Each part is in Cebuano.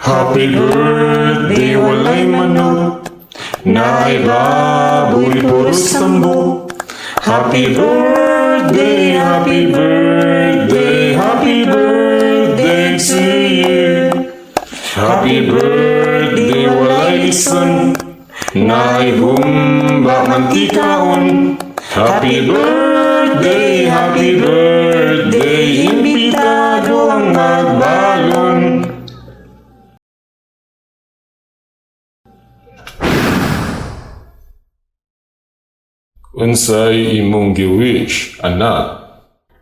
Happy birthday, walay manok. Naay baboy puros tambo. Happy birthday, happy birthday, happy birthday to you. Happy birthday, walay lison. Naay humba mantikaon. Happy birthday, imbitado ang magbalon. Unsay imong giwish, anak?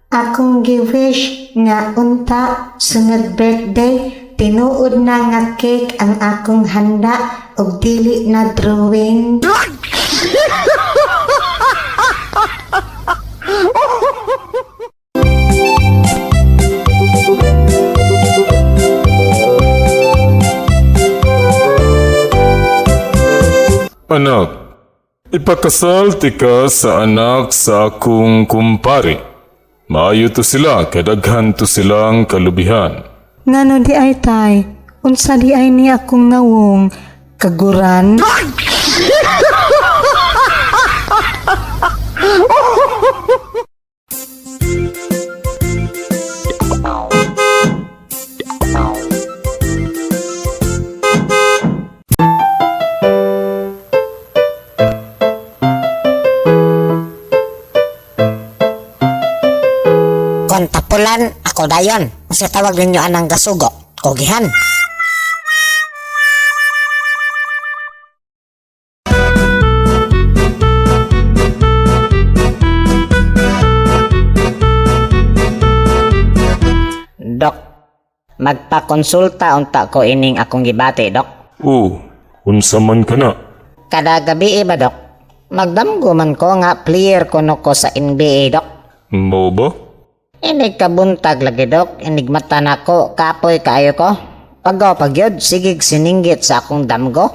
Akong giwish nga unta sunod birthday tinuod na nga cake ang akong handa ug dili na drawing. Anak, ipakasal tika sa anak sa akong kumpare. Maayo to sila, kadaghan to silang kalubihan. Ngano di ay tay, unsa di ay ni akong nawong kaguran? Kon tapulan, ako dayon. Unsa tawag ninyo anang gasugo? Kugihan. Dok, magpakonsulta unta ko ining akong gibati, Dok. Oh, unsa man ka na? Kada gabi eh ba, Dok? Magdamgo man ko nga player kuno ko sa NBA, Dok. Mao ba? Inig kabuntag lagi dok, inig mata nako, kapoy kaayo ko. Pagaw pagyod, sigig sininggit sa akong damgo.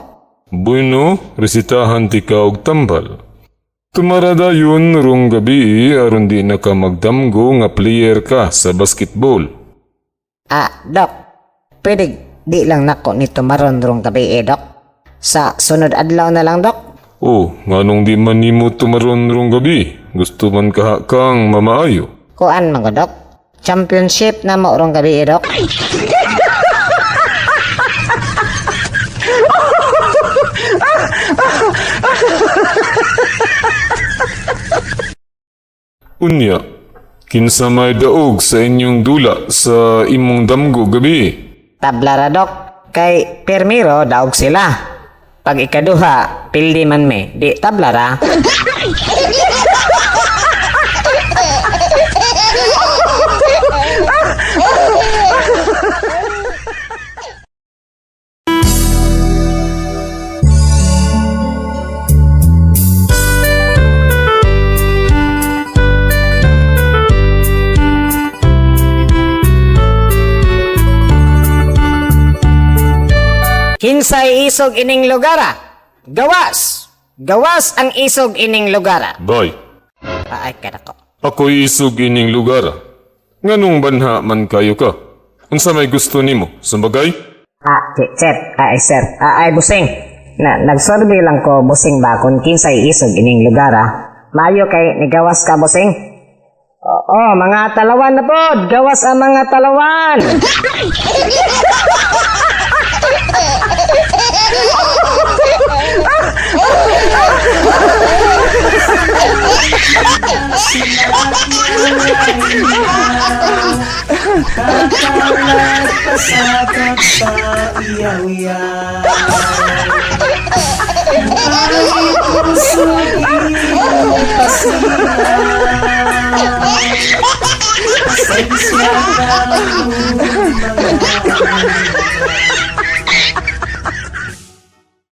Bueno, resitahan ti ka og tambal. Tumara dayon rong gabi aron di na ka magdamgo nga player ka sa basketball. Ah, dok, pwede di lang nako ni tumaron rong gabi eh, dok. Sa sunod adlaw na lang, dok. Oh, nganong di man nimo tumaron rong gabi? Gusto man kaha kang mamaayo. Kuan man ko, dok. Championship na mo rong gabi eh, dok. Unya, kinsa may daog sa inyong dula sa imong damgo gabi? Tabla ra, dok. Kay pirmiro daog sila. Pag ikaduha, pildi man me, di tabla ra. Kinsay isog ining lugara? Gawas! Gawas ang isog ining lugara. Bay, Ay, kadako. ako'y isog ining lugar. Nganong banha man kayo ka? Unsa may gusto nimo? Sambagay? Ah, sir. Ah, ay, sir. Ah, ay, busing. Na, nagsurvey lang ko, busing ba, kung kinsay isog ining lugar, ah. Mayo kay nigawas ka, busing. Oo, mga talawan na pod. Gawas ang mga talawan.